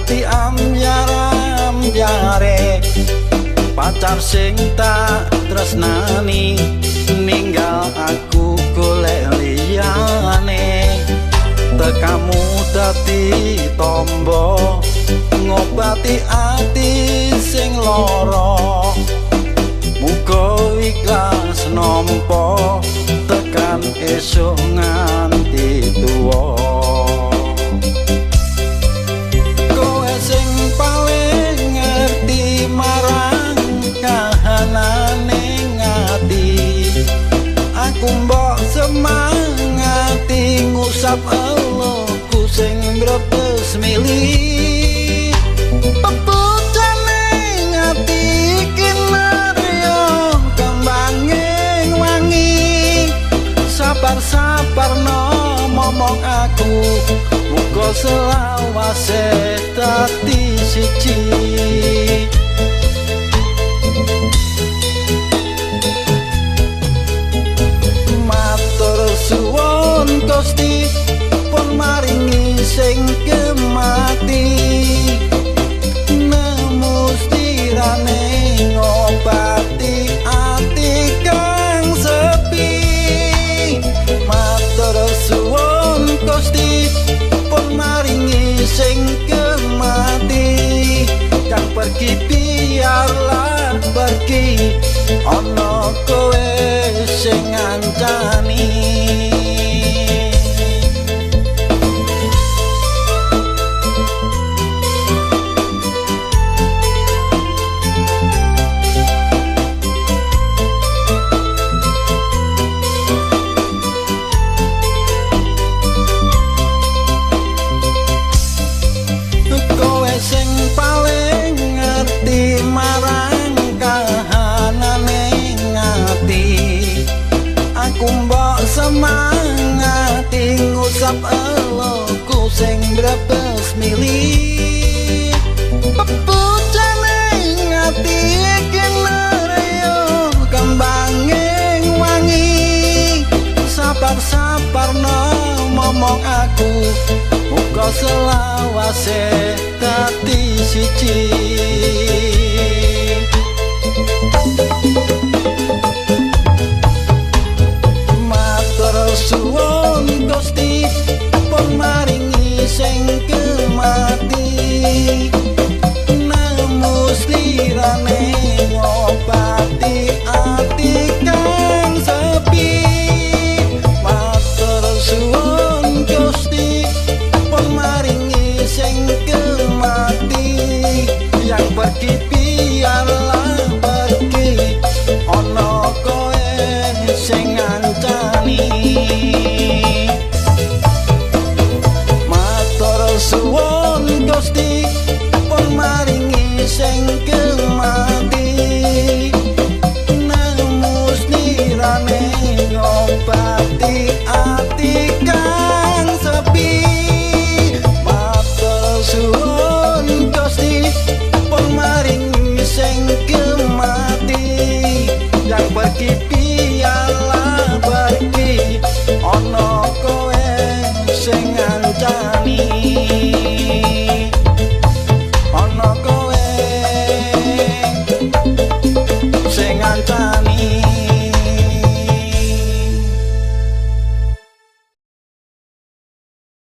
Ati ambyar-ambyare pacar sing tak tresnani ninggal aku golek liyane. Tekamu dadi tombo ngobati ati sing lara. Muga ikhlas nampa tekan esuk nganti tuwa. Kowe sing paling ngerti marang kahanane ati, aku mbok semangati ngusap eluhku sing brebes mili. Peputane ati kinarya kembange wangi, sabar-sabarno momong aku muga selawase dadi siji. Matur suwun Gusti pun maringi sing kemati, nemu stirane ngobati ati kang sepi. Matur suwun Gusti pun maringi sing kemati, kang pergi biarlah pergi, ana kowe sing ngancani. Kowe sing paling ngerti marang kahanane ati, aku mbok semangati ngusap eluhku sing brebes mili. Peputane ati kinarya kembange wangi, sabar-sabarno momong aku muga selawase dadi siji. Matur suwun Gusti pun maringi sing kemati, nemu slirane ngobati ati kang sepi. Matur suwun Gusti pun maringi sing kemati, yang pergi biarlah pergi, ana kowe sing ngancani. Matur suwun Gusti pun maringi sing kemati, nemu slirane ngobati ati kang sepi. Matur suwun Gusti pun maringi sing kemati, yang pergi biarlah pergi, ana kowe sing ngancani.